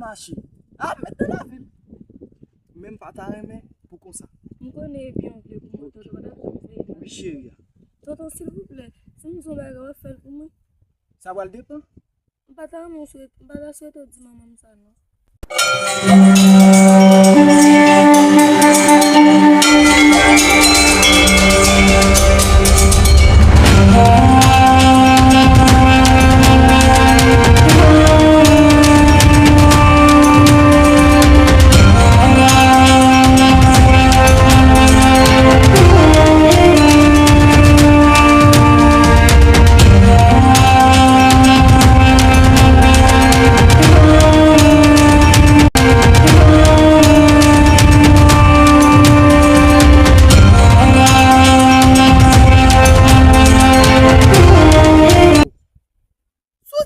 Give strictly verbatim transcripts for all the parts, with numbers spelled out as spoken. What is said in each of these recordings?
Mache. A, met nan lavi m. Men m pa ta renmen pou konsa. M konnen e byen w vle pou mwen, tonton, pa ta janm vle. Wi, cheri a. Tonton, silvouplè, si m di w yon bagay, w ap fè l pou mwen? Sa pral depann. M pa ta renmen w swete, m pa ta swete w di manman m sa, non.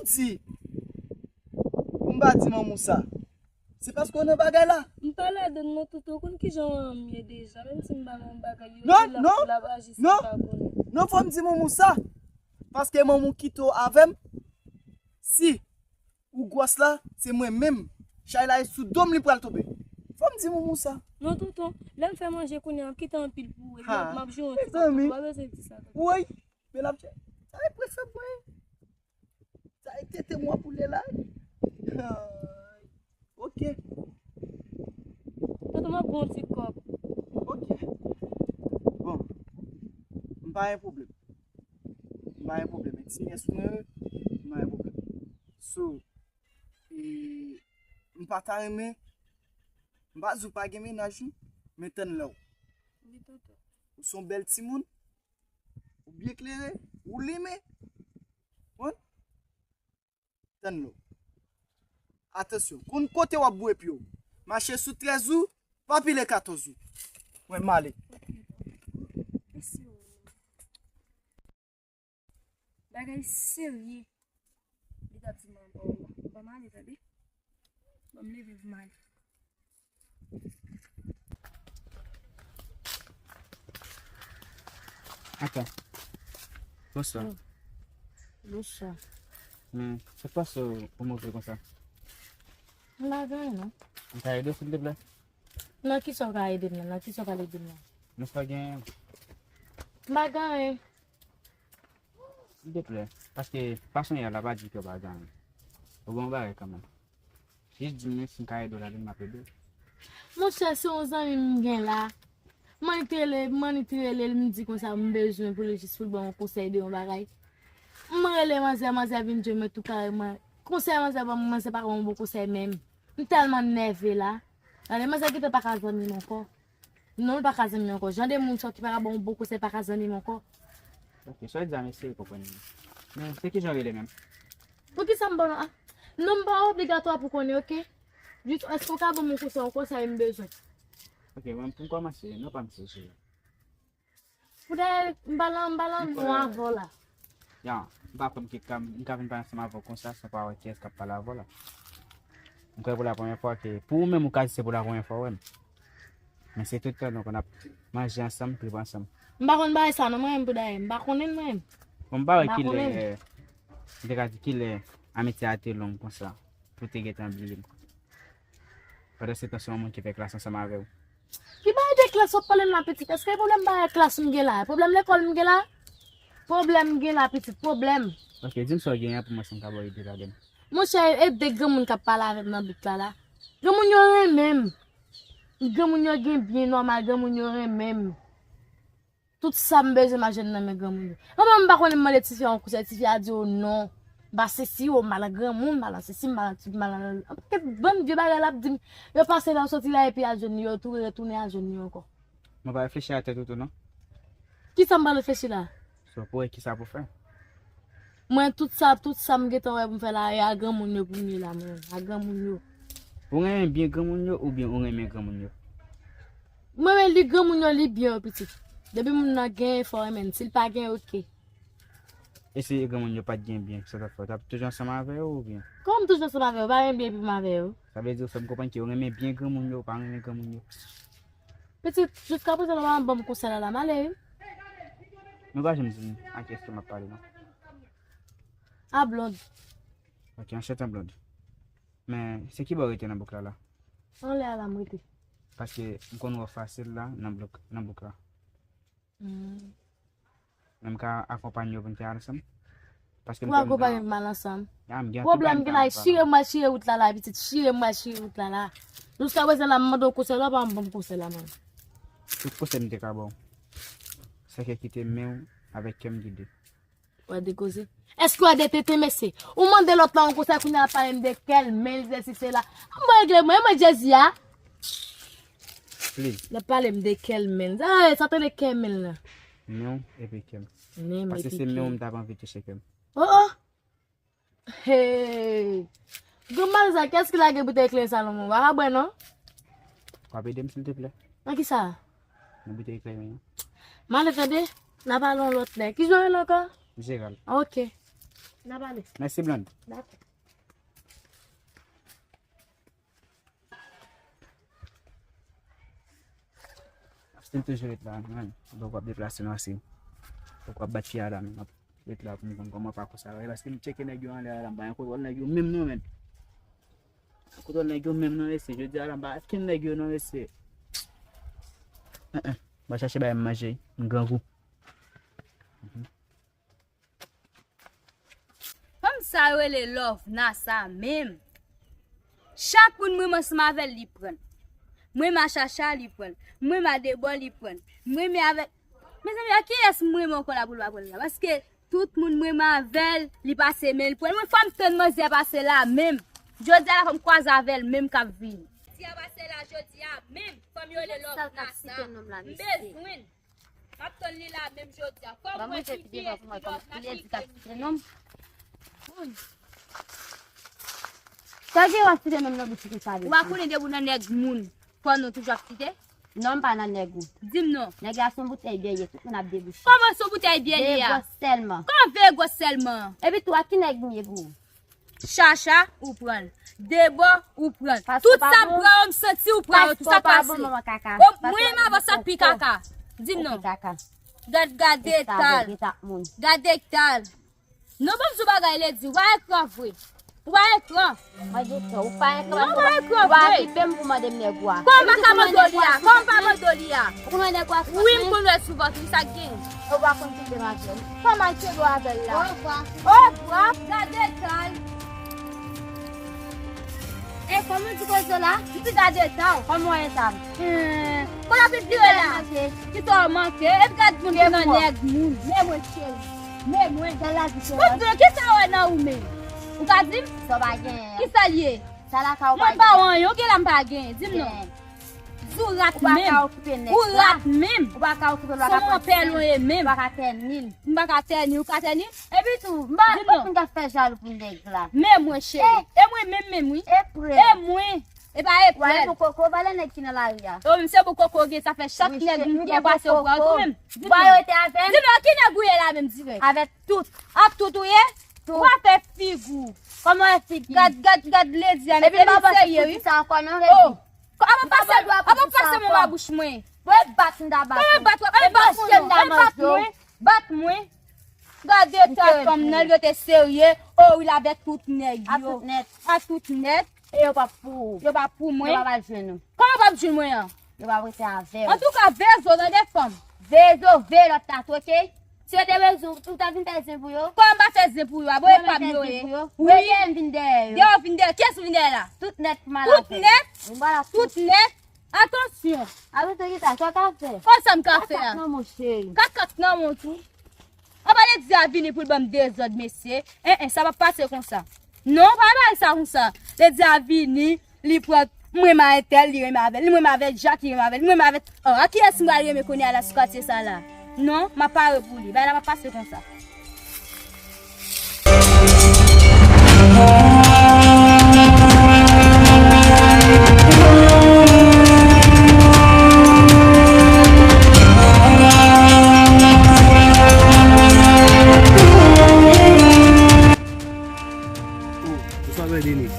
Si w di pou m pa di manman w sa, se paske w nan bagay la. M pa ladann non, tonton, ou konn kijan manman m ye deja, menm si m ba manman m bagay, yo Non, di l ap, non, l ap aji san non, m pa konnen. Non, fò m di manman w sa, paske manman w kite w avè m. Si ou gwòs la, se mwen menm. Chay la e sou do m li pral tonbe. Fò m di manman w sa. Non, tonton, lè m fè manje kounye a, m kite anpil pou ou, epi Ha, m ap jwenn yon ti mezanmi. Kòb, tonton, pa bezwen di sa, tonton. Woy, men l ap chè. Sa e prefè mwen. Sa e tete mwen pou lè la. Ay. Ok. Tonton, m ap pran yon ti kòb. Ok. Bon. M pa gen pwoblèm. M pa gen pwoblèm. Ti nyès mwen, m pa gen pwoblèm. So, e, m pa ta renmen, m pa di w pa gen mennaj, wi, men tann lè w. Wi, tonton. Ou se yon bèl timoun, ou byen klere, ou limen. Konprann? Tann lè w. Atansyon, konn kote w ap boure pye w. Mache sou trèz ou, pa pile katòz ou. Mwen m ale. Mèsi. Bagay serye. Li t ap di m anba w la. Ban m ale, tande. Ban m leve pou m ale. Atann. Bonswa. Oh. Bonswa. Men, sa k pase w, ou move konsa? M pa gen anyen, non. M ka ede w, silvouplè? Nan kisa w ka ede m nan? Nan kisa w pral ede m nan? Nou pa gen. M pa gen anyen. Silvouplè, paske pa sonje a la pa di ke w pa gen anyen. Ou gen yon bagay kanmenm. Jis di m si m ka ede w ladan l, m ap ede w. Monchè, se yon zanmi m gen la. M annik rele, m annik rele l, m di konsa m bezwen pou li jis pou l ban m yon konsèy de yon bagay. M rele manzè, manzè vin jwenn mwen tou kareman. Konsèy manzè ban m, manzè pa ban m yon bon konsèy menm. M tèlman nève la. Gade, manzè gentan pa ka zanmi m ankò. Non, l pa ka zanmi m ankò. Jan de moun sa ki pa ka ba w bon konsèy pa ka zanmi m ankò. Ok, sa w di a, m eseye konprann li. Men, se kijan w rele menm? Poukisa m ba w non? Ah, non, m pa obligatwa pou konnen, ok? Jis, èske w ka ban m yon konsèy, yon konsèy m bezwen? Ok, mwen, pou m kòmanse, non pa m se cheri. Poutèt m pa lan, m pa lan non avè w la. Ya, m pa kwè m ki ka, m ka vin pale ansanm avè w konsa san pa wè kiyès k ap pale avè w la. M kwè pou la premyè fwa ke, pou ou menm ou ka di se pou la premyè fwa w wè m. Men se tout tan nou konn ap manje ansanm, tripe ansanm. M pa konn bagay sa non mwen menm pou dayè, m pa konnen l mwen menm. Bon, m pa wè kilè, m te ka di kilè amitye a te long konsa pou te gentan bliye m. Pandan se tan se yon moun ki fè klas ansanm avè w. Ki bagay de klas w ap pale la pitit? Èske e pwoblèm bagay klas m gen la? E pwoblèm lekòl m gen la? Pwoblèm m gen la pitit, pwoblèm. Ok, di m sa w genyen pou m wè si m ka ba w ide ladan l. Monchè, e de granmoun k ap pale avè m nan bit la la. Granmoun yo renmen m. Granmoun yo gen byen nòmal, granmoun yo renmen m. Tout sa m bezwen m a jwenn nan men granmoun yo. Mwen menm m pa konnen m mande tifi a yon konsèy, tifi a di w non. M pa sesi, o, m pa nan granmoun, m pa nan sesi, m pa nan ti, m pa nan yon pakèt bann vye bagay l ap di m. Yo pase la, yo soti la epi al jwenn li, yo tou retounen al jwenn li ankò. Mwen pa reflechi a tèt ou tou non. Kisa m pral reflechi la? So, pou wè kisa pou fè. Mwen, tout sa, tout sa m gentan wè pou m fè la, e a granmoun yo pou m ye la, mwen, a granmoun yo. Ou renmen byen granmoun yo oubyen ou renmen granmoun yo? Mwen, men li granmoun yo, li byen yo, pitit. Depi moun nan gen, fò renmen l. Si l pa gen, oke. E si granmoun yo pa t gen byen, sa t ap fè? Ou t ap toujou ansanm avè yo oubyen? Kòman m toujou ansanm avè yo? Pa gen byen epi m avè yo. Sa vle di ou fè m konprann ke ou renmen byen granmoun yo, ou pa renmen granmoun yo. Pitit, jiskaprezan, ou pa ban m konsèy la, la, m ale, wi. Nou pa janm di m a kiyès ke m ap pale, non. A Blond. Ok, anchante, Blond. Men, se ki bò w rete nan bouk la la? Anlè a la m rete. Paske m konn wè w fasil la nan bouk, nan bouk la. Hmm. Men m ka akonpanye w pou n te al ansanm. Paske m Pou konn akonpanye m al ansanm. Ya, m gen Pwoblèm anpil gen la, bagay m chire m al chire wout la la, pitit. Chire m al chire wout la la. Jiska prezan la, m mande w konsèy la, w pa ban m konsèy la, man. Tout konsèy m te ka ba w, se ke kite men w avèk kè m gide. Wè de koze. Èske w wè de tenten, mesye? Ou mande lòt la yon konsèy, kounye a pale m de kè l, men l, sesi, sela. An mwen regle mwen, mwen Jezi a. Please. L ap pale m de kè l, men l. Ah, sa tande kè men l la. Men w epi kè m. Men m Paske epi se men w kè. M t ap anvi touche kè m. Oh, oh. Hey. Granmay sa, kiyès ki lage boutèy kleren salon mwen? W pa ka bwè non? W ap ede m silteplè? Nan kisa? Nan boutèy kleren an. M ale tande, n a pale yon lòt lè. Ki jan w rele ankò? Jeral. Ok. N a pale. Mèsi Blonde. Dakò. Ap still toujou ret la, man. Donk w ap deplase nan se. Donk w ap bat fi a la, men. Ret la pou m konn kòman pakou sa ye. Paske m tcheke nèg yo anlè a la, m pa gen kontwòl nèg yo menm non, men. Kontwòl nèg yo menm non, mesye. Jodi a la, m pa gen nèg yo non, mesye. Enhen. M al chache bagay m manje, m grangou. Fanm sa yo rele Lovna sa menm. Chak moun mwen ansanm avè l, li pran l. Mwen ma Chacha, li pran l. Mwen ma Debò, li pran l. Mwen men avèk Mezanmi, a kiyès m renmen ankò la pou l pa pran l la? Paske tout moun m renmen avè l, li pase men l pran l. Mwen fò m tann manzè pase la menm. Jodi a la fò m kwaze avè l menm k ap vini. Jodi a pase la, jodi a menm. Fanm yo rele Lovna sa. M bezwen l. M ap tann li la menm jodi a. Fò m wè ki kiyès ki Lovna ki kite non. Sa gen w ap site non m nan bouch ou konsa de Ou pa konnen depi w nan nèg moun, fò non toujou ap site? Non, m pa nan nèg ou. Di m non. Nèg la se yon boutèy byè ye, tout moun ap debouche. Kòman se yon boutèy byè li a? De bò sèlman. Kòman veye gwo sèlman? Epi tou, a ki nèg m ye pou ou? Chacha, ou pran l. Debò, ou pran l. Tout sa m pran yo, m santi ou pran yo tou. Sa pase? Mwen menm avè w sa k pi kaka. Di m non. Gad, gad eta l. Gad eta l. Non, ban m di w bagay, Lady, ou pa ekran vre. Ou pa ekran. Mwen di ou pa ekran. Non, ou pa ekran vre. Ou pa okipe m pou mande m nèg ou a. Kòman m pa ka mande w li a? Kòman m pa mande w li a? Ou nan nèg ou a. Wi, m konn wè sou vant, wi, sa k gen. Ou pa konn ki demanti. Kòman l te dwe avè l la? Obwa. Obwa. Gade eta l. E kòman di koze la? M di gade eta w. Kòman w wè eta m? Kòman w ap vire la? Ki sa w manke? Epi gad moun ki nan nèg moun. Men mwen cheri. Men mwen. Gad la diferans. Kisa w wè nan ou menm? Ou ka di m? Sa w pa genyen. Kisa l ye? Sa lakay ou pa genyen. Mwen pa w anyen, ou gen la m pa genyen. Di m non. Di w rat menm. Ou pa ka okipe nèg la. Ou rat menm. Ou pa ka okipe l, ou pa ka pran swen. Ou pa ka tèni l. M pa ka tèni, ou ka tèni? Epi tou, m pa, m pa konn ka fè jalou pou nèg la. Men mwen cheri. E mwen menm menm wi. E prè. E mwen. E pa e prè. Ou pa renmen koko, valè nèg ki nan lari a. O, m se pou koko gen, sa fè chak nèg m gen pase ou pran tou menm. Ou pa rete avè m. Di m, ki nèg ou ye la menm dirèk? Avè tout. Ak tout ou ye? Tout. Ou pa fè figi w. Kòman w fè figi? Gad, gad, gad Lady a, Lady serye wi. Epi m pa pase pou sa ankò non, Lady. Apa pase, apa pase mwen ba bouch mwen. Mwen bat m ta bat ou. Kòman bat w ap bat mwen? Bat mwen. Gade eta fanm nan, li rete serye. O wi, l avèk tout nèg yo. A tout nèt. A tout nèt. E yo p ap pou ou. Yo p ap pou mwen. Yo p ap al jwenn ou. Kòman yo p ap jwenn mwen an? Yo p ap rete avè w. Antouka, veye zo, tande fanm. Veye zo, veye lòt la tou, oke? Si yo te bezwen ou, ou ta vin fè zen pou yo. Kòman m pa fè zen pou yo? A, bon, e pa m yo ye. Wi. Dèyè m vin dèyè yo. Dèyè w vin dèyè. Kiyès ou vin dèyè la? Tout nèt pou m al avè l. Tout nèt? Tout nèt? Atansyon. Atansyon ki sa? Sa w ka fè? Kòman sa m ka fè a? Kakak nan men w, cheri. Kakak nan men w tou. An pa Lady a vini pou l ban m dezòd, mesye. En, en, sa p ap pase konsa. Non, pa bay sa konsa. Lady a vini, li pran mwen renmen entèl, li renmen avè l. Li mwen renmen avè Jack, li renmen avè l. Li mwen renmen avè, oh, a kiyès m pral renmen kounye a la sou katye sa la? Non, m ap pare pou li. Bagay la p ap pase konsa. Oh, bonswa, Bèdeni.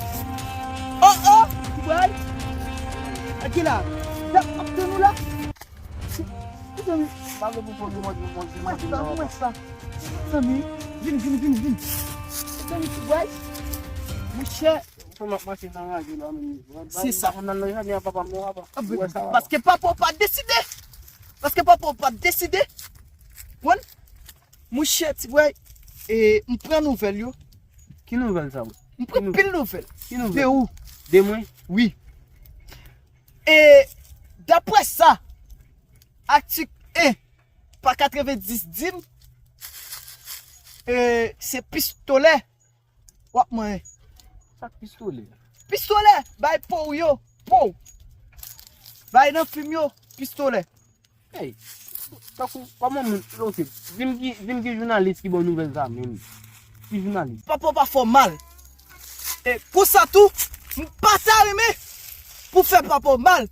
Oh, oh, Ibrahim. Aki la? Ap tann ou la? Mezanmi, pa gen pou pwoblèm, mwen, mwen, mwen, mwen, mwen, mwen, mwen, mwen, mwen, vin, vin, vin, vin. Mezanmi, Ibrahim. Monchè, Mwen ap mache nan raje la menm. Se sa. Mwen nan jaden a papa m nan papa. Paske papa w pa deside. Paske papa w pa deside. Konn? Mouche, ti bway, e, m pran nouvèl yo. Ki nouvèl sa, bro? M pran pil nouvèl. Ki nouvèl? De ou. De mwen? Wi. E, daprè sa, atik en pa katrevenndis di m, e, se pistolè w ap manyen. Sa k pistolè? Pistolè! Bay po w yo, po w. Bay nan fim yo, pistolè. Hey, tankou, kòman moun, ok, di m ki, di m ki jounalis ki ba w nouvèl sa menm. Ki jounalis? Papa w pa fè w mal. E konsa tou, m pa ta renmen pou fè papa w mal,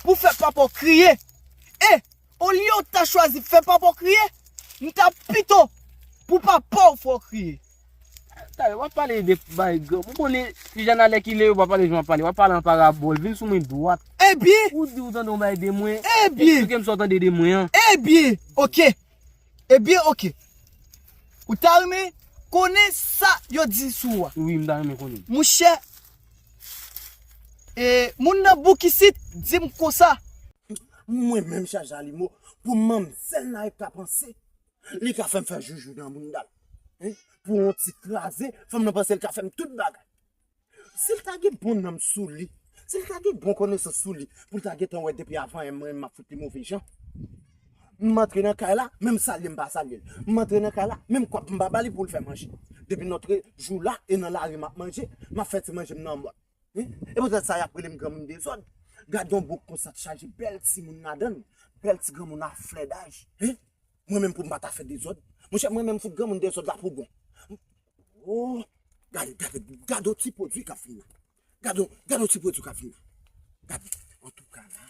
pou fè papa w kriye. E, olye w ta chwazi fè papa w kriye, m ta pito pou papa w fè w kriye. Talè w ap pale de bay granmoun. Ou konnen ti jan alè ki lè yo pa pale jan w ap pale. W ap pale an parabòl. Vin sou mwen dwat. Ebyen. Ou di ou tande yon bay de mwen. Ebyen. Eksplike m sa w tande de mwen an. Ebyen. Oke. Ebyen, oke. Ou ta renmen konnen sa yo di sou ou a? Wi, m ta renmen konnen. Monchè, e, moun nan bouk isit di m konsa. Mwen menm chaje a limo pou manmzèl Nayèk ta panse. Li ka fè m fè joujou nan mounda l. Hein? Pou yon ti kraze, fanm nan panse l ka fè m tout bagay. Si l ta gen bon nanm sou li, si l ta gen bon konesans sou li, pou l ta gentan wè depi avan yè mwen m ap fout li move jan. M antre nan kay la, menm salye m pa salye l. M antre nan kay la, menm kòb m pa ba li pou l fè manje. Depi nòtre jou la e nan lari m ap manje, m ap fè ti manje m nan mòn. Wi. E poutèt sa y ap rele m granmoun dezòd. Gad yon bouk konsa t chaje bèl timoun ladan l, bèl ti granmoun a flè daj. Wi. Mwen menm pou m pa ta fè dezòd. Monchè, mwen menm fout granmoun dezòd la pou bon. Oh, gade, gade, gade yon ti pwodui k ap vin la. Gade yon, gade yon ti pwodui k ap vin la. Gade, antouka la,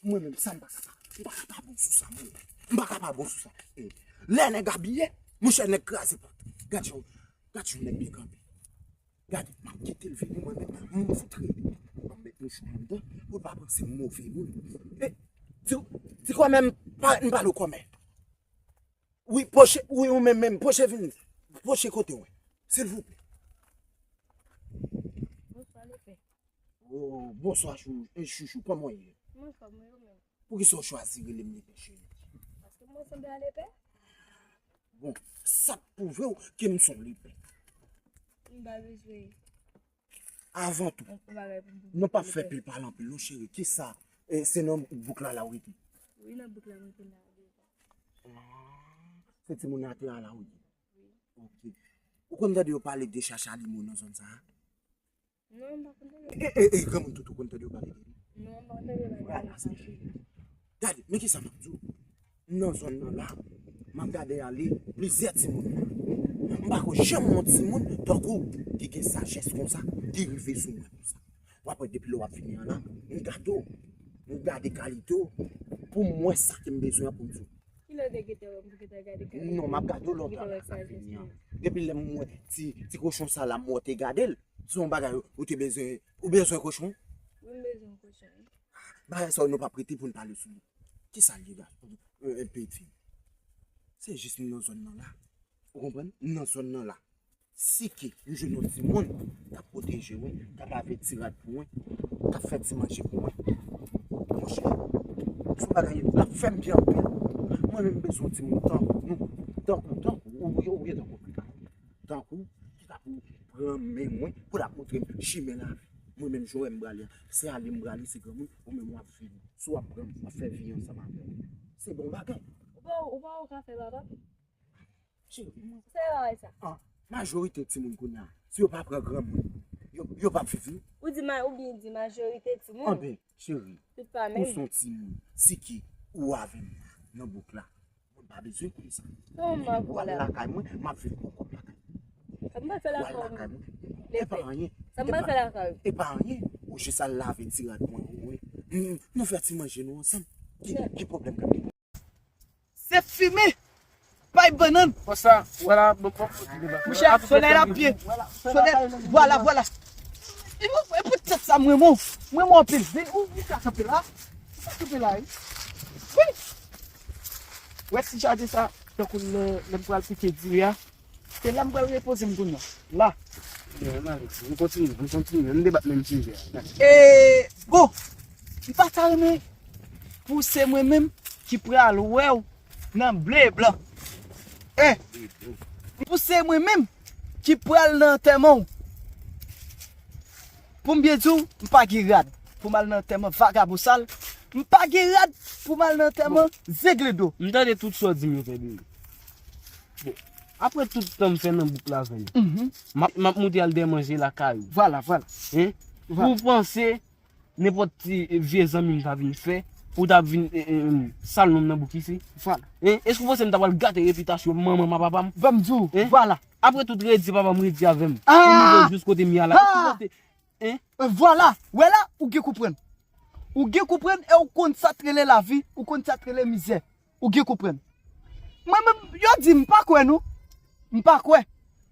mwen menm sa m pa ka pa, m pa ka pa bon sou sa, mwen. M pa ka pa bon sou sa. Eh, lè nèg abiye, monchè, nèg kraze pòt. Gade jan, gade jan nèg byen kanpe. Gade, m ap kite l vini mwen menm, m fout rele. M ap met mouchwa anndan pou l pa panse m move moun. E, ti, ti kòmè m pa, m pale w kòmè. Wi, pwoche, wi, ou menm menm, pwoche vin, pwoche kote mwen, silvouplè. Bonswa, lepè. Oh, bonswa, chou, e chouchou, kòman w ye? M anfòm, wi, ou menm? Poukisa w chwazi rele m lepè, cheri? Paske mwen sanble a lepè. Bon, sa pwouve w ke m se yon lepè. M pa bezwen. Avan tou, nou p ap fè pil pale anpil non, cheri. Kisa, e, se nan bouk la la w rete? Wi, nan bouk la m rete la deja. Ah, se timoun atè a la w ye? Wi. Ok. Ou konn tande yo pale de chacha limo nan zòn sa a? Non, m pa konn tande. E, e, e, granmoun tout ou konn tande yo pale de li? Non, m pa konn tande yo pale de li. Gade, men kisa m ap di w. Nan zòn nan la, m ap gade ale plizyè timoun la. M pa ko janm wè yon timoun tankou w ki gen sajès konsa, ki rive sou mwen konsa. W ap wè depi lè w ap vini an la, m gade w, m gade kalite w, pou m wè sa ke m bezwen an pou m di w. Kilè w te gentan wè m pou gentan gade kalite w? Non, m ap gade w lè w t ap vini an. Depi lè m wè ti, ti kochon sa la, m wè w te gade l. Se yon bagay ou te bezwen, ou bezwen kochon? Wi, m bezwen yon kochon, wi. Bagay sa yo nou p ap rete pou n pale sou li. Kisa l ye la? E, e, pitit fi. Se jis m nan zòn nan la. Ou konprann? M nan zòn nan la. Si ke m jwenn yon timoun k ap pwoteje mwen, k ap lave ti rad pou mwen, k ap fè ti manje pou mwen, monchè, se yon bagay k ap fè m byen anpil. Mwen menm m bezwen yon timoun tankou nou, tankou, tankou, ou, ou, ou byen tankou. Tankou, ki ta pou pran men mwen, pou l ap montre m chimen lavi. Mwen menm, jan w wè m prale a, se ale m prale, se granmoun, ou menm w ap vini. Si w ap pran m, w ap fè vi ansanm avè m. Se bon bagay. Ou pa, ou pa wè w ka fè papa? Cheri, mwen. Sa e bagay sa? Ah, majorite timoun kounye a, si yo pa pran granmoun, yo, yo p ap viv, wi. Ou di ma, ou byen di majorite timoun. Anben, cheri, ou se yon timoun, si ke ou avè m nan bouk la, mwen pa bezwen konnen sa. Ou al lakay mwen, m ap viv bon kòb lakay mwen. Ou al lakay mwen. E pa anyen. Sa m pral fè lakay ou? E pa anyen. Ou jis al lave ti rad mwen, wi. Nou fè ti manje nou ansanm. Ki, ki pwoblèm k ap gen? Se fimen, bay bannann. Konsa, wala, bon, bon, bon. Monchè, solèy la pye. Solèy, vwala, vwala. E pou, e pou tèt sa, mwen, mwen, mwen, mwen anpil. Vin, ou, ou ka kanpe la. Ou ka kanpe la, wi. Wi. Wè ti jaden sa, tankou lè, lè m pral pike diri a. Se la m pral repoze m kounye a. La. Ann kontinye, ann kontinye, ann debat menm sijè a. E, bon, m pa ta renmen pou se mwen menm ki pral wè w nan ble e blan. E, pou se mwen menm ki pral nan antèman w. Pou m byen di w, m pa gen rad pou m al nan antèman vagabon sal. M pa gen rad pou m al nan antèman zenglendo. M tande tout sa w di m yo, Fèderi. Bon, apre tout tan m fè nan bouk la avè l, m ap, m ap moute al dèmanje lakay ou. Vwala, vwala. Hein? Vwala. Pou w panse nenpòt ti, eh, vye zanmi m ta vin fè, pou w ta vin, eh, eh, eh, sal non m nan bouk isi? Vwala. Hein? Èske w panse m ta pral gate repitasyon manman m a papa m? Ban m di w, hein? Vwala. Apre tout redi papa m redi avè m, pou m rive jis kote m ye a la. Èske w panse, hein? Eh, vwala. Wè la, ou gen konprann. Ou gen konprann e ou konn sa t rele lavi, ou konn sa t rele mizè. Ou gen konprann. Mwen menm, yo di m pa kwè non. M pa kwè.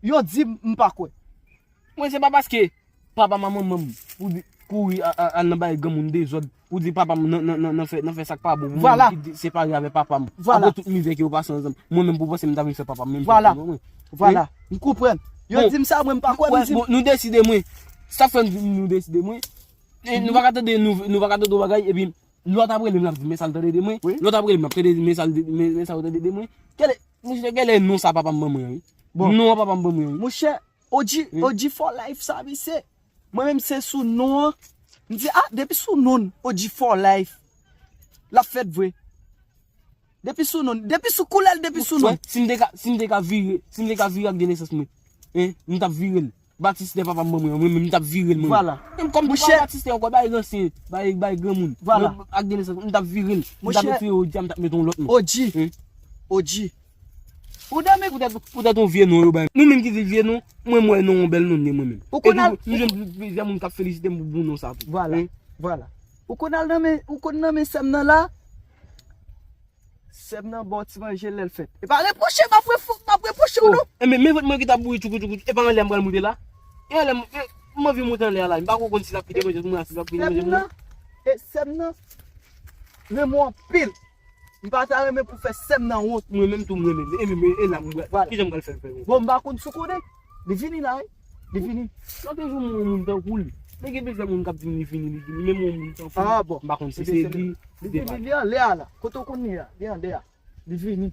Yo di m, m pa kwè. Mwen, se pa paske papa m a manman m pou di, kouri a, a, al nan bay granmoun dezòd, pou di papa m nan, nan, nan, nan fè, nan fè sa k pa bon, pou mwen ki separe avè papa m. Vwala. Apre tout mizè ke yo pase ansanm, mwen menm pou panse m ta vin fè papa m menm jan pou mwen. Vwala. M konprann. Yo di m sa, mwen m pa kwè, m di m. Bon, nou deside mwen. Sa fè m di nou deside mwen. E, nou pa ka tande, nou, nou pa ka tande yon bagay, epi lòt ap rele m, l ap di, men sa l tande de mwen. Wi. Lòt ap rele m, l ap tande, men sa l, men, men sa l tande de mwen. Kèlè, monchè, kèlè non sa papa m ban mwen an, wi. Bon. Non an papa m ban mwen an, wi. Monchè, O G, wi. O G for life sa, mesye. Mwen menm se sou non an. M di, ah, depi sou non, O G for life. L ap fèt vre. Depi sou non, depi sou koulè l, depi sou non. Wè, si m te ka, si m te ka vire, si m te ka vire ak de nesans mwen, hein, m t ap vire l. Batistè papa m ban mwen an, mwen menm m t ap vire l mwen. Vwala. Menm kòm m pa batistè ankò, bay ransyen, bay, bay granmoun. Vwala. Mwen, ak de nesans, m t ap vire l. M t ap retire O G a, m t ap mete yon lòt non. O G. Hein? O G. Ou nan men poutèt, poutèt yon vye non yo bay. Nou menm ki di vye non, mwen m wè non yon bèl non li ye mwen menm. Ou konn al. Epi m jwenn plizyè moun k ap felisite m pou bon non sa tou. Vwala. Hein? Vwala. Ou konn al nan men, ou konn nan men sè m nan la. Sè m nan ba w ti manje lè l fèt. E pa repwoche, m ap repwo-, m ap repwoche w non. Oh, enben, men vant mwen ki t ap bouyi tchoukou tchoukou, e pa anlè m pral moute la. E anlè m, e, m anvi moute anlè a la. M pa ko konn si l ap kite manje pou mwen, si l ap kite manje pou mwen. Sè m nan, e sè m nan, renmen w anpil. M pa ta renmen pou fè sè m nan wont. Mwen menm tou m renmen l. E menm, e la m pral, kijan m pral fè l fè wont? Bon, m pa konn si w konnen. Li vini la, wi. Li vini. Lòt jou m wè yon moun tankou l. Men gen plizyè moun k ap di m li vini, li vini. Men m wè yon moun tankou l. Ah, bon. M pa konn si se li. Li vini, li anlè a la. Kote w konn li a? Li anlè a. Li vini.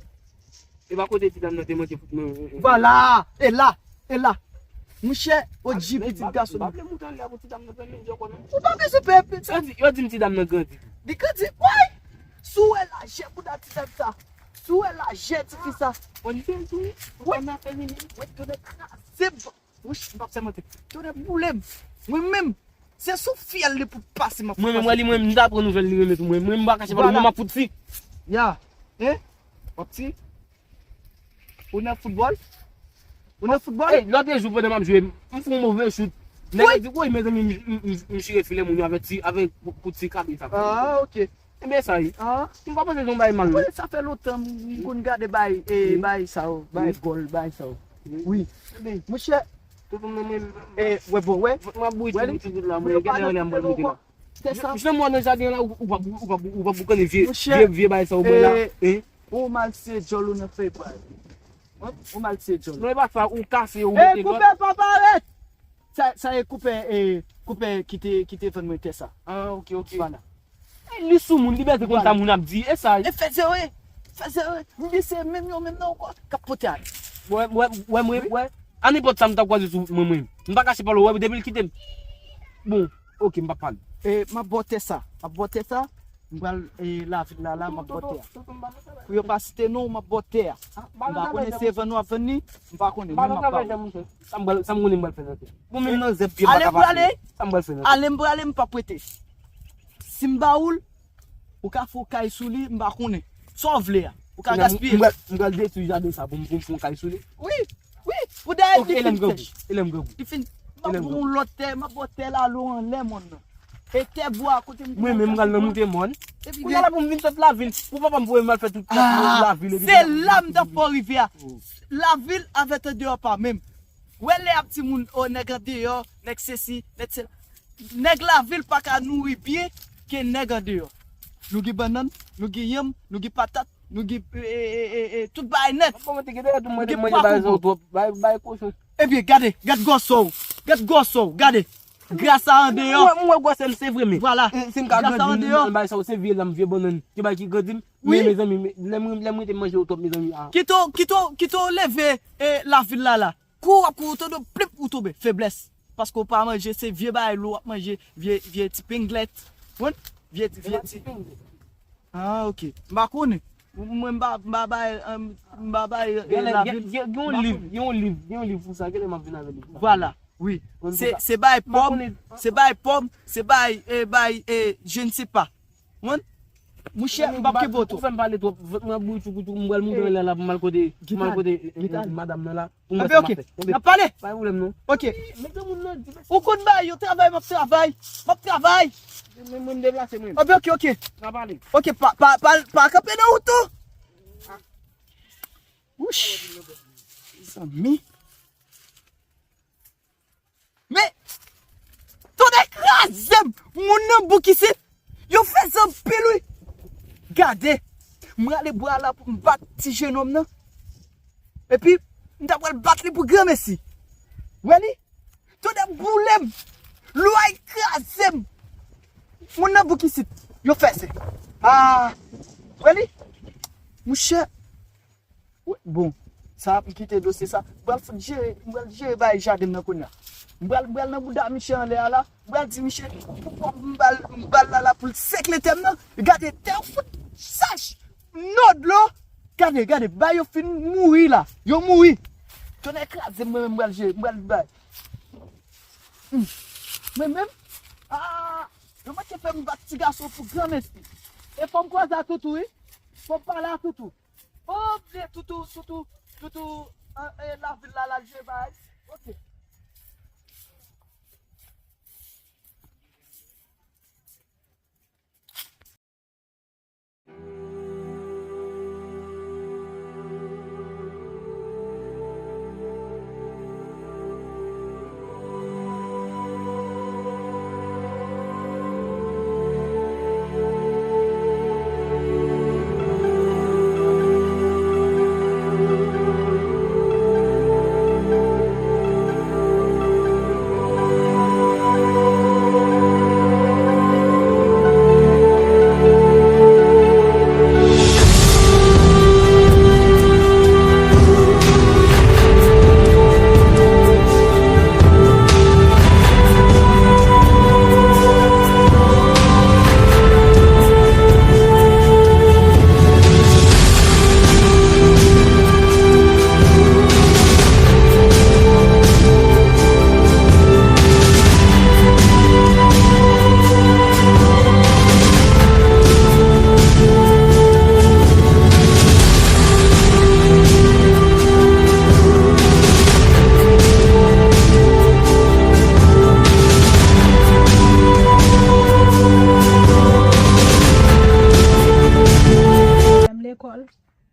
E pa kote ti dam nan te manke fout mwen. Vwala! E la! E la! Monchè, O G pitit gason. M pa vle moute anlè a pou ti dam nan fè mizè ankò non. Ou pa bezwen pè pitit. Yo di, yo di m ti dam nan grandi tou. Li grandi, woy! Si w wè lajè bouda ti dam sa. Si w wè lajè tifi sa. Bon, li fè l tou wi. Wi. Ou konn afè vini. Wi, tounen kraze. Wouch, m p ap sèmante. Tounen boule m. Mwen menm, se sou fyèl li pou pase m ap pase. Mwen menm, wè li, mwen menm, m ta pran nouvèl li renmen tou mwen. Mwen menm, m pa kache pa l, mwen m ap fout si. Ya. Hein? W ap si? Ou nan foutbòl? Ou nan foutbòl? Ey, lòt jou pandan m ap jwe, m fè yon move chout. Nèg la di, woy, mezanmi, m, m, m, m chire filè moun yo avèk ti, avèk kout ti kabi sa. Ah, ok. Enben sa ye. Ah. M pa panse se yon bagay mal non. Wi, sa fè lontan m, m konn gade bay, e, bay sa yo, bay gòl, bay sa yo. Wi. Enben, monchè, e, wè bon, wè. M ap bouyi ti bout la, mwen, genlè anlè a m pral moute la. Jis nan mwa nan jaden la, ou, ou pa, ou pa, ou pa boukannen vye, vye, vye bagay sa yo bwè la. Hein? Ou mal siye djòl ou nan fèy pay. Hein? Ou mal siye djòl. Non, e pa sa, ou kase, ou mete lòt. E koupè pa parèt! Sa, sa e koupè, e, koupè ki te, ki te vann mwen tè sa. Ah, ok, ok. Vwala. E li sou moun, li bezwen konn sa moun ap di, e sa. E fè zere, fè zere. M di se menm yo menm nan ankò k ap pote ale. Wè, wè, wè, mwen, wè. A nenpòt sa m ta kwaze sou mwen, mwen. M pa kache pa l, wè, depi l kite m. Bon, ok, m p ap pale. E, m ap ba w tè sa, m ap ba w tè sa. M pral, e, lavil la, la, m ap ba w tè a. Pou yo pa site non, m ap ba w tè a. M pa konnen se vann w ap vann li, m pa konnen, men m ap ba w. Sa m pral, sa m konnen m pral fè nan tè. Bon, menm nan zèb pye m pa ka pase. Ale m prale, m p ap prete. Si m ba ou l, ou ka fè yon kay sou li, m pa konnen. Sa w vle a, ou ka gaspiye. M pral, m pral detwi jaden sa pou m, pou m fè yon kay sou li. Wi, wi, pou dèyè li fin sèch. E lè m grangou? Li fin, m ap pran yon lòt tè, m ap ba w tè la lo anlè mòn nan. E tè bwa kote m te. Mwen menm m pral nan moute mòn. Kounye a la pou m vin sot lavil, pou papa m voye m al fè tout lavil epi. Se la m t ap fè w rive a. Lavil avèk andeyò pa menm. Wè lè y ap di moun, o, nèg andeyò, nèg sesi, nèg sela. Nèg lavil pa ka nouri byen ke nèg andeyò. Nou gen bannann, nou gen yanm, nou gen patat, nou gen, e, e, e, e, tout bagay nèt. Nou gen pwa kongo. Bay, bay kochon. Ebyen, gade, gad gwosè w. Gad gwosè w, gade. Gras a andeyò. Mwen, mwen gwosè m, se vre, men. Vwala. Eh, si m ka grandi, m bay sa, se vye zanm, vye bannann. Ki bay ki grandi m. Wi. Men, mezanmi, men, lè m, lè m rete manje yo twòp, mezanmi. Ah. Kite w, kite w, kite w leve, eh, lavil la, la. Kou w ap kouri, w tande w plip, ou tonbe. Feblès. Paske w pa manje, se vye bagay lou w ap manje, vye, vye ti penglèt. Konprann? Vye, vye ti. Ah, ok. M pa konnen. Mwen, m pa, m pa bay, em, m pa bay, eh, lavil. Gen, gen, gen yon liv, gen yon liv, gen yon liv pou sa. Genlè m ap vin avè liv. Vwala, wi. Se, se bay pòm, se bay pòm, se bay, eh, bay, eh, je ne sais pas. Mwen, mouche, m p ap kenbe w tou. Ou fè m pale twòp. Vant mwen ap bouyi tchoukoutchou, m pral moute anlè la pou m al kote, pou m al kote, eh, eh, madanm nan la. Pou m wè sa m ap fè. N ap pale. Pa gen pwoblèm, non. Ok. Ou konn bay, yo travay, m ap travay. M ap travay. Men mwen m deplase mwen. Ok, ok, ok. N ap pale. Ok, pa, pa, pa, pa kanpe nan wout ou. Wouch. Zanmi. Men, tonnè kraze m! Moun nan bouk isit, yo fè zanpil wi. Gade, m rale bwa la pou m bat ti jenòm nan. Epi, m ta pral bat li pou granmesi. Wè li? Tonnè boule m! Lwa kraze m! Moun nan bouk isit, yo fè se. Ah! Wè li? Mouche, wi, bon, sa m kite dosye sa. M pral fout jere, m pral jere bay jaden m nan kounye a. M pral, m pral nan bouda Miche anlè a la. M pral di Miche, pou kòb m ba l, m ba l la, la pou l sekle tè m nan. Gade, tè w fout sèch. Non dlo. Gade, gade, bay yo fin mouri la. Yo mouri. Tonnè kraze m, mwen menm m pral jere, m pral bay. Hmm. Mwen menm, ah, yo manke fè m bat ti gason pou granmesi. E fò m kwaze a toutou, wi. Fò m pale a toutou. Oh, byen, toutou, toutou, toutou, eh, eh, lavil la, l al jere bay. Ok. Pwoblèm lekòl,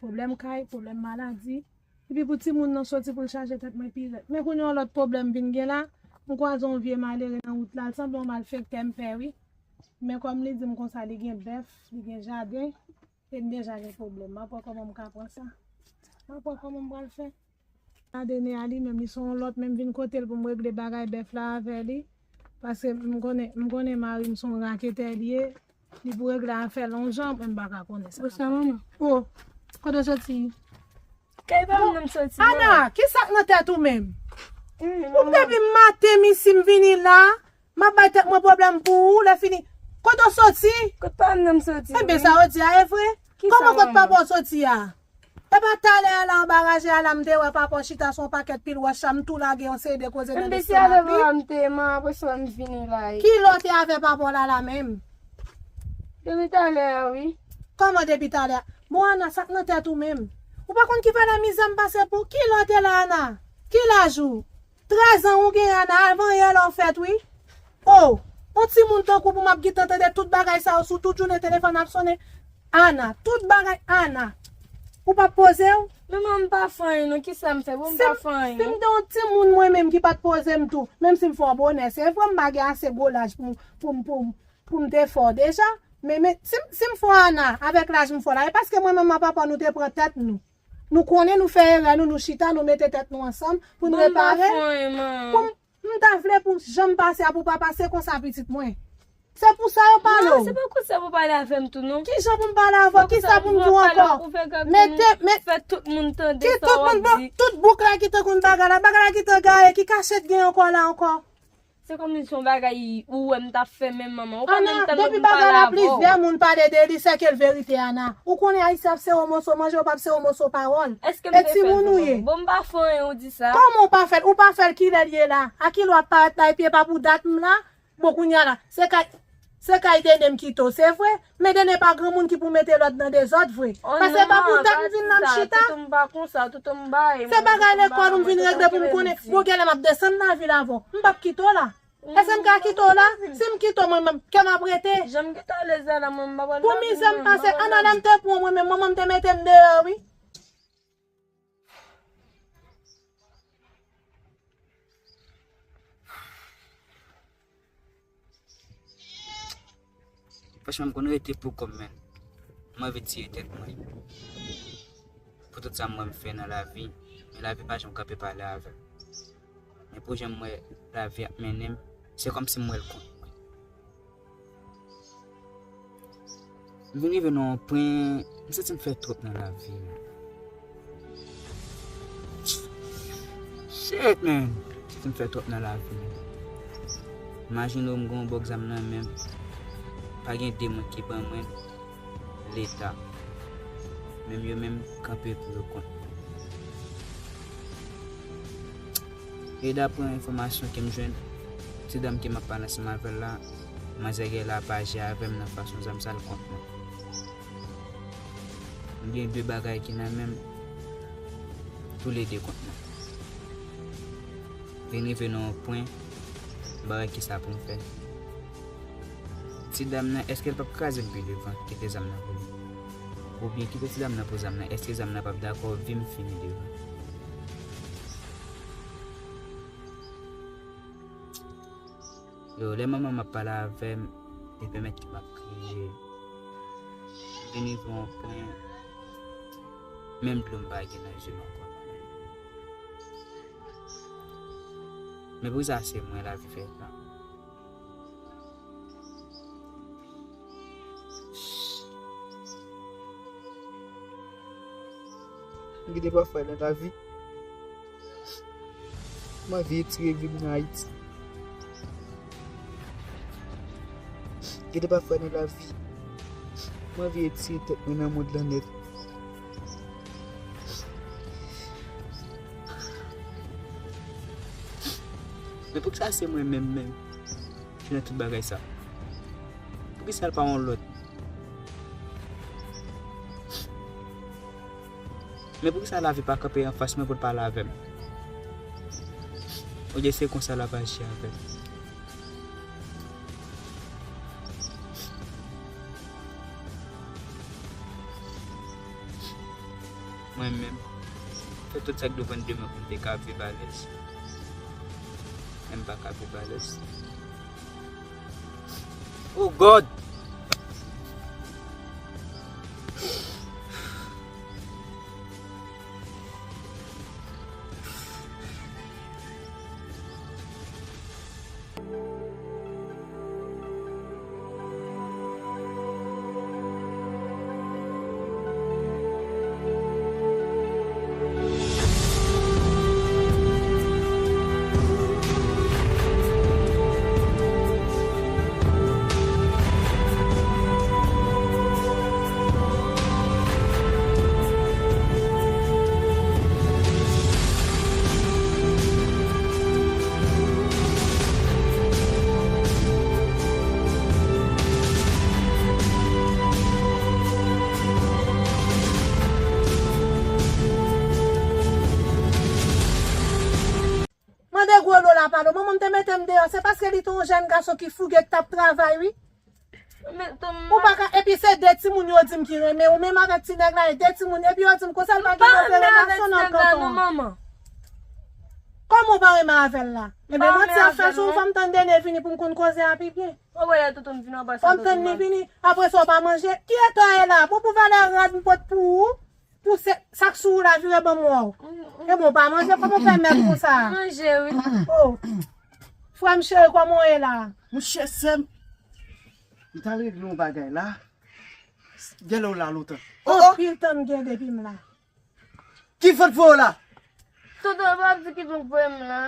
pwoblèm kay, pwoblèm maladi. Epi pou timoun nan soti pou l chaje tèt mwen pi rèd. Men kounye a yon lòt pwoblèm vin gen la, m kwaze yon vye malere nan wout la, l sanble yon malfektè m pè wi. Men kòm li di m konsa li gen bèf, li gen jaden, e m deja gen pwoblèm. M ap wè kòman m ka pran sa. M ap wè kòman m pral fè. Gade nè a li menm, li se yon lòt, men m vin kote l pou m regle bagay bèf la avè li. Paske m konnen, m konnen mari m se yon raketè li ye. Li pou regle afè l yon jan, men m pa ka konnen sa. Bonswa, manman. Oh, kote w soti? Kay pa m nan m soti, manman. Ana, ki sa k nan tèt ou menm? Ou depi maten, misi, m vini la, m ap bay tèt mwen pwoblèm pou ou, lè fini. Kote w soti? Kot pa m nan m soti, manman. Enben, sa w di a e vre? Kòman kot papa w soti a? E pa talè a la anba raje a la m te wè papa w chita sou yon pakèt pil wòch la, m tou lage yon seri de koze nan lestomak li. M te ye, man, apre sa m vini la. Ki lè w te avè papa w la la menm? Depi talè a, wi. Kòman depi talè a? Bon, Ana, sa k nan tèt ou menm? Ou pa konn ki valè mizè m pase pou ou? Ki lè w te la, Ana? Ki laj ou? Trèz an ou gen, Ana, avan yè la w fèt, wi. Oh, yon timoun tankou pou m ap gentan tande tout bagay sa yo sou tout jounen telefòn ap sonnen. Ana, tout bagay, Ana. Ou p ap poze w? Manman, m pa fè anyen, non. Kisa m fè? Bon, m pa fè anyen. Si m te yon timoun mwen menm ki pa t poze m tou, menm si m fè w bonè, se vre m pa gen ase gwo laj pou m, pou m, pou m, pou m te fè w deja. Men, men, si m, si m fè w Ana, avèk laj m fè w la, e paske mwen menm ak papa w nou te pran tèt nou. Nou konnen nou fè erè nou, nou chita, nou mete tèt nou ansanm pou n repare. Pou m, m ta vle pou jan m pase a pou pa pase konsa pitit mwen. Se pou sa yo pale w. Non, se pa konsa pou pale avè m tou non. Ki jan pou m pale avè w? Ki sa pou m di w ankò? Mete, met, fè tout moun tande sa w ap di. Tout bouk la ki te konn bagay la, bagay la ki te gaye, ki kachèt gen ankò la ankò? Se kòmsi se yon bagay ou wè m t ap fè menm manman. Ou pa menm tann mwen pou m pale avè w. Ana, depi bagay la plizyè moun pale de li, se ke l verite, Ana. Ou konnen Ayisyen ap sere w moso manje, yo p ap sere w moso pawòl. Èske m te fè l tou manman? Bon, m pa fè anyen, ou di sa. Kòman ou pa fè l? Ou pa fè l kilè l ye la? A kilè w ap parèt la epi e pa pou dat m la? Bon, kounye a la, se kay, se kay Dene m kite w, se vre. Men Dene pa granmoun ki pou mete lòd nan dezòd vre. Paske pa pou dat m vin la m chita. Se bagay lekòl ou m vin regle pou m konnen. Bon, genlè m ap desann lavil avè w. M p ap kite w la. Èske m ka kite w la? Si m kite w mwen menm, kè m ap rete. Pou mizè m pase, ann alè m te pran mwen menm, manman m te mete m deyò, wi. Franchman, m konn rete pou kò m, men m anvi tiye tèt mwen. Pou tout sa m wè m fè nan lavi, men lavi pa janm kanpe pale avè m. Men pou jan m wè lavi ap mennen m, se kòmsi m wè l kont mwen. M vin rive nan yon pwen, m santi m fè twòp nan lavi m. Shit, man! M santi m fè twòp nan lavi m. Imajine w, m gen yon bòk zam nan men m. Pa gen de moun ki ban mwen l, Leta. Menm yo menm kanpe pou yo kont mwen. E daprè enfòmasyon ke m jwenn, ti dam ke m ap pale ansanm avè l la, manzè gen la pa aji avè m nan fason zam sa l kont mwen. M gen de bagay ki nan men m, toulede kont mwen. Vin rive nan yon pwen, m pa wè kisa pou m fè. Ti dam nan, èske l p ap kraze m pi devan, kite zam nan pou li? Oubyen kite ti dam nan pou zam nan, èske zam nan p ap dakò vi m fini devan? Yo, lè manman m ap pale avè m, li pèmèt ke m ap kriye. M vin rive yon pwen, menm dlo m pa gen nan je m ankò. Men poukisa se mwen lavi fè sa? M gen de pafwa nan lavi, m anvi etire vi m nan Ayiti. Gen de pafwa nan lavi, m anvi etire tèt mwen nan mond lan nèt. Men poukisa se mwen menm menm ki nan tout bagay sa? Poukisa l pa yon lòt? Men poukisa lavi pa kanpe anfas mwen pou l pale avè m? Oubyen se konsa l ap aji avè m? Mwen menm, fè tout sa k depann de mwen pou m te ka viv alèz. Men m pa ka viv alèz. Oh God! Mande gwo lo la pale w. Manman m te mete m deyò, se paske li te yon jèn gason ki fouge, k t ap travay, wi. Ou pa ka, epi se de timoun yo di m ki renmen ou, menm avèk ti nèg la, e de timoun, epi yo di m konsa l pa gen move relasyon nan kanton an. Kòman w pa renmen avè l la? Enben, manti ap fè sou ou, fò m tann Dene vini pou m konn koze a pi byen. Fò m tann li vini, apre sa w pa manje. Ki eta w ye la? Bon, pou valè rad m pot pou ou. Pouse, sa k sou ou la, vire ban m wè w. E bon, pa manje, kòman w fè mèg konsa? Manje, wi. Oh. Frè m cheri, kòman w ye la? Monchè, sè m, m t al regle yon bagay la. Genlè w la lontan. Oh, oh! Anpil tan m gen depi m la. Ki vant voye w la? Tonton, pa di ki vant voye m la.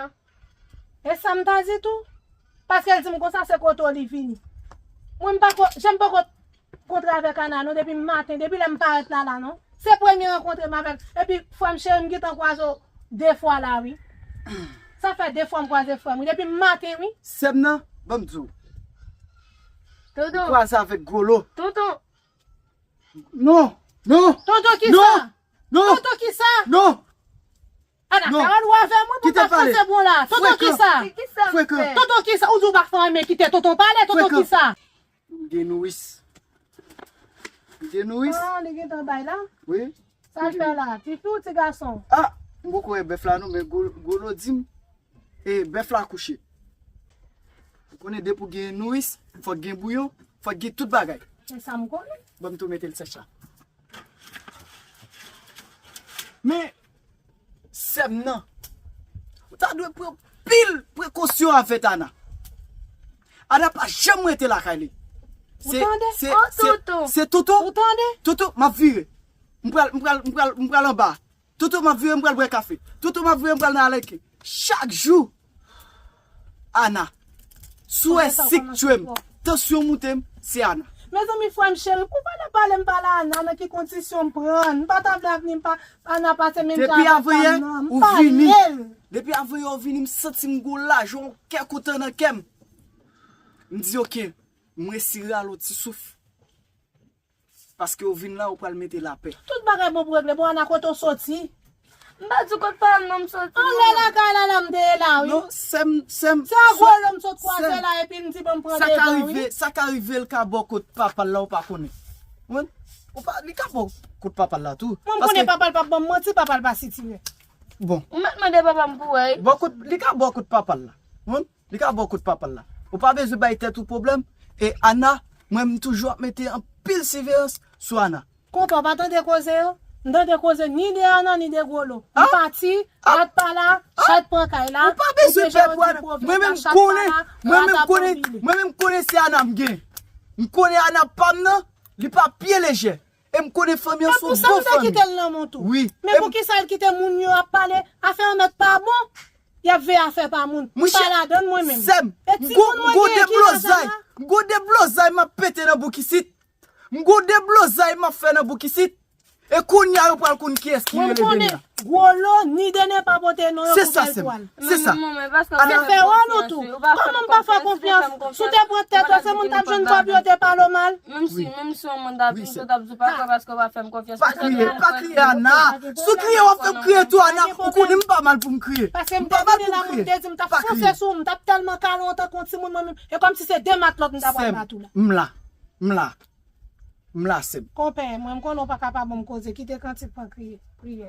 E sa m ta di tou? Paske l di m konsa se kote w li vini. Mwen m pako, jan m poko kontre avèk Ana non, depi maten, depi lè m parèt la la non. Se premye rankontre m avè l. Epi frè m cheri, m gentan kwaze w de fwa la wi. Sa fè de fwa m kwaze frè m wi, depi maten wi. Sè m nan, ban m di w. Tonton. Ou kwaze avèk Golo. Tonton. Non, non. Tonton kisa? Non. Tonton kisa? Non. Ana, non. Pawòl ou avè mwen pou pa franse bon la. Tonton kisa? Frekan. Tonton kisa? Ou di w pa fè anyen, kite tonton pale, tonton kisa? M gen nouris. M gen nouris. Ah, li gentan bay la? Wi. Sa l fè la? Ti fi ou ti gason? Ah, m poko wè bèf la non, men Golo di m, e, bèf la kouche. Ou konnen depi w gen nouris, fòk gen bouyon, fòk gen tout bagay. Se sa m konnen. Ban m tou mete l sèch la. Men, sè m nan, ou ta dwe pran pil prekosyon avèk Ana. Ana pa janm rete lakay li. Ou tande? Se, se, se Toto. Ou tande? Toto, m ap vire. M pral, m pral, m pral, m pral anba. Toto, m ap vire, m pral bwè kafe. Toto, m ap vire, m pral nan Alèke. Chak jou, Ana, si w wè sik tchwe m, tansyon moute m, se Ana. Mezanmi, frè m cheri, pou pale, pale m pale Ana, nan ki kondisyon m pran. M pa ta vle avni m pa, Ana pase menm jan avèk dam nan. M pale l. Depi avanyè ou vini, depi avanyè ou vini, m santi m gon lajwa, yon kè kontan nan kè m. M di, oke, m resi rale yon ti souf. Paske ou vin la, ou pral mete lapè. Tout bagay bon pou regle. Bon, Ana, kote w soti? M pa di w kot pa m non, m soti. Anlè lakay la, la m te ye la, wi. Non, sè m, sè m. Se a Golo m sot kwaze la, epi m di, bon, m pran devan, wi. Sa ka rive, sa ka rive, l ka ba w kot papa l la, ou pa konnen. Ou konprann? Ou pa, li ka ba w kot papa l la tou. Mwen, m konnen papa l p ap ban m manti, papa l pa sitire. Bon. Ou mèt mande papa m pou wè, wi. Ba w kot, li ka ba w kot papa l la. Ou konprann? Li ka ba w kot papa l la. Ou pa bezwen bay tèt ou pwoblèm. E Ana, mwen m toujou ap mete anpil siveyans sou Ana. Konpa, w pa tande koze yo? M tande koze ni de Ana, ni de Golo. M pati, chat pa la, chat pran kay la. Ou pa bezwen pè pou Ana. Mwen menm konnen, mwen menm konnen, mwen menm konnen se Ana m gen. M konnen Ana pa m nan, li pa pye lejè. E m konnen fanmi an se yon bon fanmi. Men poukisa l kite l nan men w tou? Wi. Men poukisa l kite moun yo ap pale, afè yo mèt pa bon, y ap veye afè pa moun. M pa ladann mwen menm. Sè m, m gon deblozay, m gon deblozay m ap pete nan bouk isit. M gon deblozay m ap fè nan bouk isit. E kounye a yo pral konn kiyès ki rele Denia. Golo ni Denia pa pote non yo pou bèl twal. Se sa. Se fè wòl ou tou. Kòman m pa fè konfyans? Si w te pran tèt ou, se moun t ap jwenn kòb yo te pale w mal. Menm si, menm si yon moun t ap vin, yo t ap di w pa kwè paske w pa fè m konfyans. Pa kriye, pa kriye, Ana. Si w kriye, w ap fè m kriye tou, Ana. Ou konnen m pa mal pou m kriye. Paske m te vini la, moun te di m t ap fonse sou ou, m t ap tèlman kale w tankou yon timoun mwen menm. E kòmsi se de matlòt m ta pral bat ou la. M la. M la. M la, sè m. Konpè, mwen m konnen w pa ka pa ban m koze. Kite kantik pran kriye, priyè.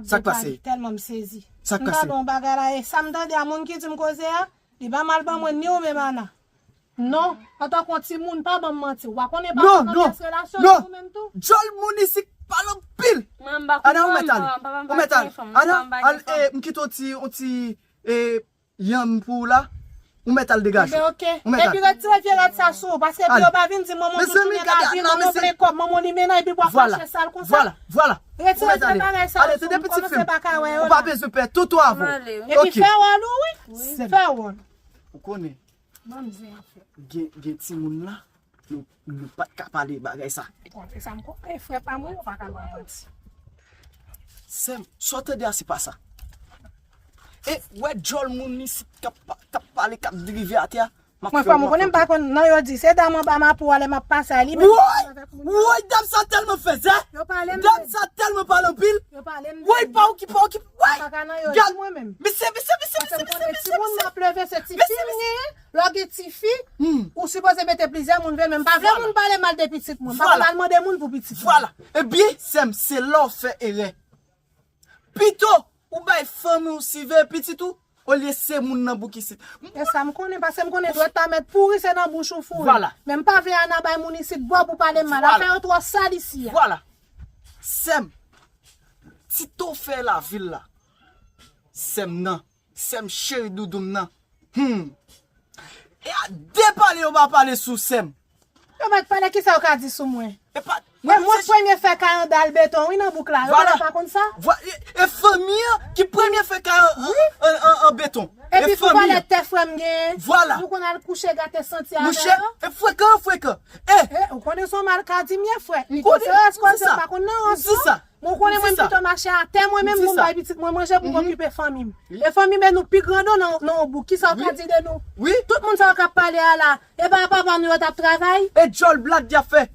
Sa k pase? Tèlman m sezi. Sa k pase? M tande yon bagay la, e sa m tande a moun ki di m koze a, li pa mal ban mwen ni ou menm Ana. Non, antanke yon timoun, pa ban m manti. W pa konnen pa konn anpyès relasyon li ou menm tou. Djòl moun isi k pale anpil. Ana, ou mèt ale. Ou mèt ale. Ana, al, e, m kite yon ti, yon ti, e, yanm pou ou la, ou mèt al degaje w. Ou mèt ale. Epi retire vye rad sa sou ou, paske epi yo pa vin di manman w tounen lavi, manman w plen kòb, manman w li mennaj, epi w ap mache sal konsa. Vwala, vwala. Retire vye bagay sa sou ou, kòmanse pa ka wè yo la. Ou pa bezwen pè, toto avè w. Epi fè wòl ou, wi. Fè wòl. Ou konnen. Gen, gen timoun la, nou, nou pa t ka pale bagay sa. Bon, se sa m konnen, frè pa m, wi, ou pa ka ba manti. Sè m, sa w tande a, se pa sa. E, wè djòl moun isit k ap pa-, k ap pale, k ap drive atè a, m ap fè yon... Mwen, frè m, ou konnen m pa konn, non, yo di, se dam anba m ap ou a lè m ap pase a, li menm. Woy! Woy, dam sa tèlman fèzè! Dam sa tèlman pale anpil! Woy, pa okipe, pa okipe, woy! Gad! Mesye, mesye, mesye, mesye, mesye, mesye, mesye! Lè w gen tifi, ou sipoze mete plizyè moun veye, men m pa vle moun pale mal de pitit mwen. M pa konn al mande moun pou pitit mwen. Vwala. Ebyen, sè m, se la w fè erè. Pito ou bay fanmi w siveye pitit ou, olye se moun nan bouk isit. E sa m konnen, paske m konnen dwèt pa mèt pouri, se nan bouch ou foure. Vwala. Men m pa vle Ana bay moun isit bò pou pale m mal. Afè yo twò sal isi a. Vwala. Sè m, ti tofè lavil la. Sè m nan, sè m cheri doudoum nan. Hmm. E a de pale yo pa pale sou sè m. Yo mèt pale, kisa yo ka di sou mwen? E pa, e mwen premye fè kay anndan al beton, wi, nan bouk la. Yo pa konn sa? Vwa- e, e fanmi an ki premye fè kay an, an, an, an beton. Epi pou valè tè frè m genyen, nou konn al kouche gate santi avè yo. Mouche, e frekan, frekan. E, ou konnen se yon malkadi m ye, frè. Li konn se rès koze, pa konn nan rans non. Mwen konnen mwen pito mache atè mwen menm pou m bay pitit mwen manje pou m okipe fanmi m. E fanmi m e nou pi grandon nan, nan yon bouk. Kisa w ka di de nou? Tout moun sa yo k ap pale a la, e pa papa nou yo t ap travay? E djòl blad y ap fè.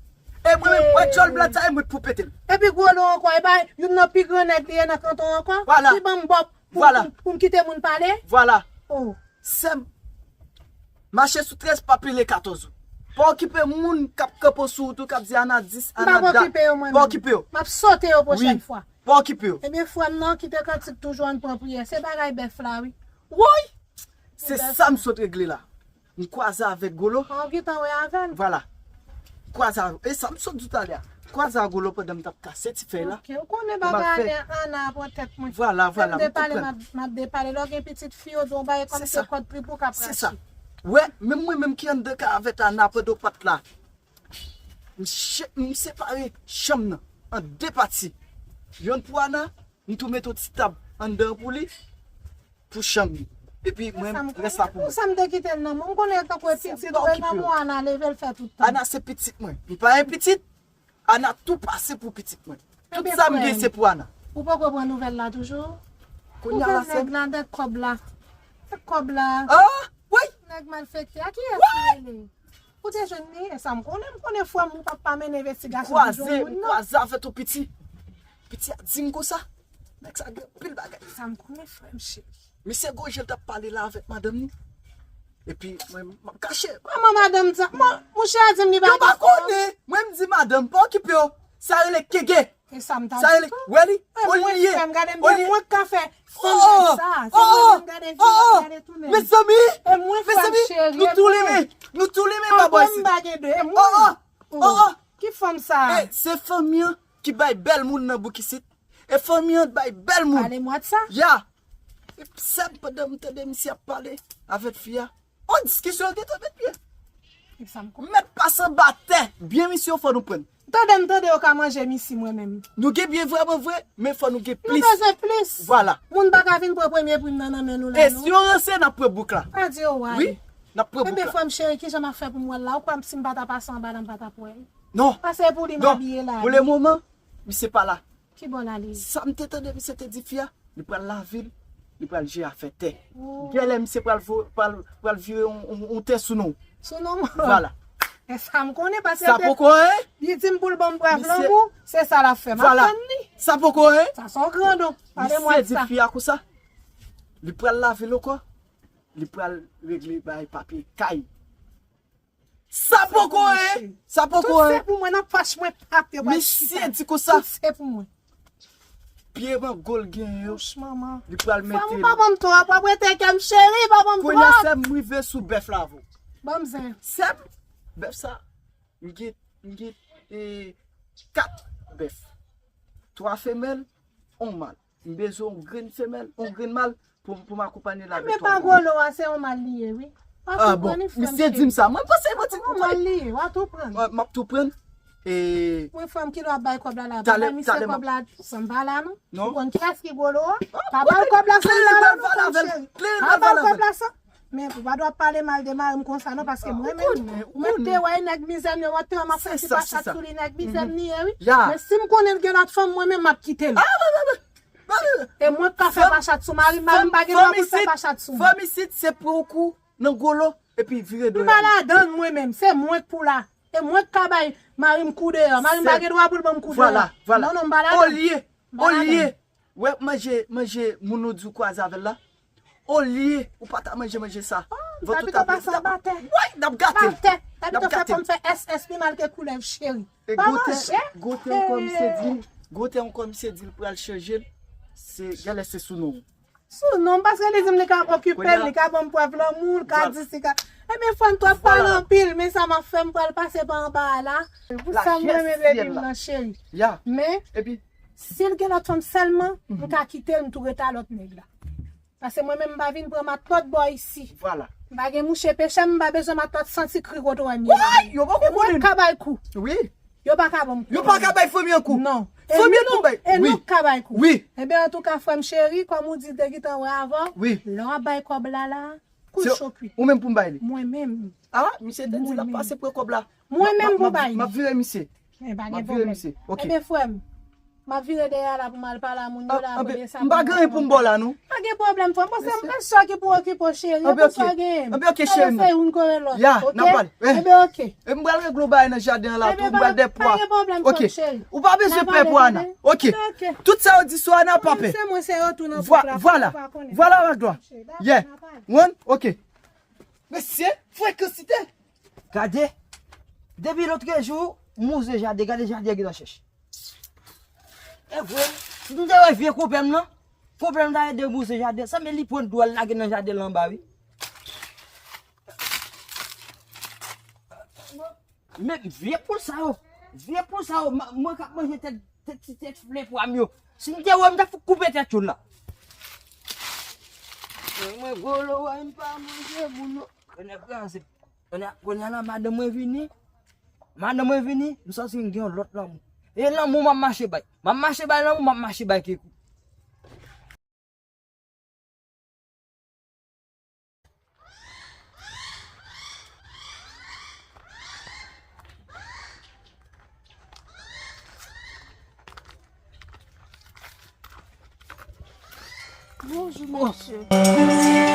E mwen menm, wè djòl blad sa, e mwen pou pete l. Epi gwo lon ankò, e pa youn nan pi gran nèg li ye nan kanton ankò? Ki ban m bòp pou, pou, pou m kite moun pale? Vwala. Oh. Sè m, mache sou trèz pa pile katòz ou. Pa okipe moun k ap kanpe w sou wout ou, k ap di Ana dis, Ana dat. Pa okipe yo, mwen menm. Pa okipe yo. M ap sote yo pwochèn fwa. Pa okipe yo. Ebyen, frè m nan, kite kantik toujou, ann pran priyè. Se bagay bèf la, wi. Woy! Se sa m sot regle la. M kwaze avèk Golo. An, w gentan wè avè l. Vwala. M kwaze avè, e sa m sot di w talè a. M kwaze avèk Golo pandan m t ap kase ti fèy la. Ok, ou konnen bagay a Ana pran tèt mwen. Vwala, vwala, m konprann. M ap depale, lè w gen pitit fi, yo di w bagay kòm se kòd trip ou k ap rache. Se sa. Wè, menm mwen menm ki anndan kay avèk Ana pandan w pa t la. M separe chanm nan an de pati. Yonn pou Ana, m tou mete yon ti tab anndan pou li, pou chanm li. Epi mwen, rès la pou mwen. Pou sa m te kite l nan men w, m konnen tankou e pitit ou e nan men w, Ana leve l fè tout tan. Ana se pitit mwen. M pa gen pitit, Ana tou pase pou pitit mwen. Tout sa m gen se pou Ana. Ou poko pran nouvèl la toujou? Kounye a la, nèg la, nèg kòb la. Nèg kòb la. Ah, woy! Nèg malfektè a, kiyès ki rele? Ou te jwenn li? E sa m konnen, m konnen frè m, ou p ap pa mennen envestigasyon pou jwenn moun nan. Kwaze, m kwaze avèk yon piti. Piti a di m konsa. Nèg sa gen anpil bagay. Sa m konnen, frè m cheri. Misye Gojel t ap pale la avèk madanm li. Epi mwen, m ap kache. Kòman madanm sa? Mwen, mouche a di m li pa gen frè. Yo pa konnen. Mwen, m di madanm, pa okipe yo. Sa rele kege. E sa m ta di tou. Sa rele, wè li? Olye. Mwen k ka fè fanm nèg sa. Se mwen menm gade vi, gade tou nèg. Mezanmi! E mwen frè m cheri, nou tou limen. Nou tou limen, pa bòy si. Mwen pa gen de, e mwen. Oh, oh. Ki fanm sa? E, se fanmi an ki bay bèl moun nan bouk isit. E fanmi an bay bèl moun. Pale mwa de sa. Ya. E sè m, pandan m tande misye ap pale avèk fi a, on diskisyon yo gentan met pye. Mèt pase anba tè. Byen misye yo fò nou pran. Tande m tande yo ka manje misi mwen menm. Nou gen byen vrèman vre, men fò nou gen plis. Nou bezwen plis. Vwala. Moun pa ka vin pran premye pri m nan nan men nou la non. E si yo ranse, n ap pran bouk la. Pa di yo wè. Wi, n ap pran bouk la. Ebyen frè m cheri, kijan m ap fè pou m wè l la? Ou kwè si m pa ta pase anba la, m pa t ap wè l? Non. Paske pou li m abiye la. Pou le moman, misye pa la. Ki bò l ale? Sa m te tande misye te di fi a, li pral lavil, li pral jere afè tè. Oh. Genlè misye pral vo-, pral, pral vire yon, yon, yon tè sou non. Sou non m? Vwala. E sa m konnen paske sa poko anyen. Li di m pou l ban m prèv lanmou, se sa l ap fè. M ap tann li. Sa poko anyen. Sa se yon grandon. Pale mwa de sa. Misye di fi a konsa, li pral lavil ankò, li pral regle bay papye kay. Sa poko anyen. Sa poko anyen. Tout se pou mwen, nan pòch mwen, pap yo pral chita. Misye di konsa. Tout se pou mwen. Pye mango l genyen yo. Wouch, manman. Li pral mete. Fanm ou pa ban m twòp, w ap rete kè m cheri, pa ban m twòp. Kounye a sè m rive sou bèf la avè w. Ban m zen. Sè m, bèf sa, m gen, m gen, e, kat bèf. Twa femèl, yon mal. M bezwen yon grenn femèl, yon grenn mal pou, pou m akonpanye l avèk twa femèl. Men pa gwo lo a, se yon mal li ye, wi. W a tou pran li, frè m cheri. Ah bon, misye di m sa. Mwen panse manti. Yon mal li ye, w a tou pran. Mwen, m ap tou pran. E mwen, frè m, kilè w ap bay kòb la la? Bay misye kòb la san m pa la, non. Ou konn kiyès ki gwo lo a? Pa ba l kòb la san m pa la, non, frè m cheri. Pa ba l kòb la san. Men ou pa dwe ap pale mal de mari m konsa non, paske mwen menm, ou mèt te wè nèg mizè m yo, ou mèt te wè m ap fè ti pachat sou li, nèg mizè m li ye, wi. Men si m konnen l gen lòt fanm, mwen menm m ap kite l. E mwen k ka fè pachat sou mari m, mari m pa gen dwa pou l fè pachat sou mwen. Fanm isit se pran kou nan gwo lo, epi vire do yo. M pa ladan l mwen menm, se mwen k pou la. E mwen k ka bay mari m kou deyò, mari m pa gen dwa pou l ban m kou deyò. Vwala, vwala. Non, non, m pa ladan l. Olye, olye, wè manje, manje moun ou di w kwaze avè l la. Olye ou pa ta manje manje sa. Vant ou ta pito pase anba tè. Woy, n ap gate l. Anba tè. Ta pito fè kòm fè S S pi mal ke koulèv cheri. E pa manje. Gwo tè ankò misye di, gwo tè ankò misye di l pral chanje l. Se, genlè se sou non. Sou non, paske li di m li ka okipe m, li ka ban m prèv lanmou, li ka di si ka. Ebyen, frè m, twòp pale anpil, men sa m ap fè, m pral pase pa anba a la. Pou sa m renmen baby m nan, cheri. Men, si l gen lòt fanm sèlman, m ka kite l, m tou ret a lòt nèg la. Paske mwen menm, m pa vin pran matlòt bò isi. Vwala. M pa gen mouche peche m, m pa bezwen matlòt santi kri kote w wè m ye. Woy, yo poko konnen. Yo ka bay kou. Wi. Yo pa ka ban m kou. Yo pa ka bay fanmi an kou. Non. Fanmi an pou bay. E nou k ka bay kou. Wi. Ebyen, antouka, frè m cheri, kòm ou di, te gentan wè avan. Wi. Lè w ap bay kòb la, la, kou cho kwit. Ou menm pou m bay li. Mwen menm. Ah, misye te di l ap pase pran kòb la. Mwen menm pou bay li. M ap vire misye. Men pa gen pwoblèm. M ap vire misye. Ok. Ebyen, frè m, m ap vire dèyè la pou m al pale a moun yo la, kote sa. M pa gen anyen pou m ba w la, non. Pa gen pwoblèm, frè m. Bon, se mwen sèl ki pou okipe w, cheri. Ebyen, ok. Ebyen, ok, cheri. Anben, se youn kore lòt. Ya, n ap pale. Ebyen, ok. E m pral regle yon bagay nan jaden an la tou, m pral dèyè pwa. Pa gen pwoblèm, frè m, cheri. Ok. Ou pa bezwen pè pou Ana. Ok. Tout sa yo di sou Ana, pa pè. Se mwen, se yo tou nan bouk la, frè m, ou pa konnen. Vwala, Magloire. Yeah. One, ok. Mesye, frekansite. Gade, depi lotrejou, m wouze jaden, gade jaden an gentan chèch. E vre, si m te wè vye konpè m nan, konpè m ta ede m wouze jaden, sanble li pran dlo al lage nan jaden l anba, wi. Men vye poul sa yo, vye poul sa yo, ma- mwen k ap manje tèt, tèt, ti tèt flè pwa m yo. Si m te wè, m ta fout koupe tèt yo la. Mwen, mwen, gwo lo, wè, m pa manje moun yo. Kounye a, kounye a, la, madanm mwen vini. Madanm mwen vini, m santi m gen yon lòt lanmou. E lanmou m ap mache bay. M ap mache bay lanmou, m ap mache bay kekou. Bonjou, mesye.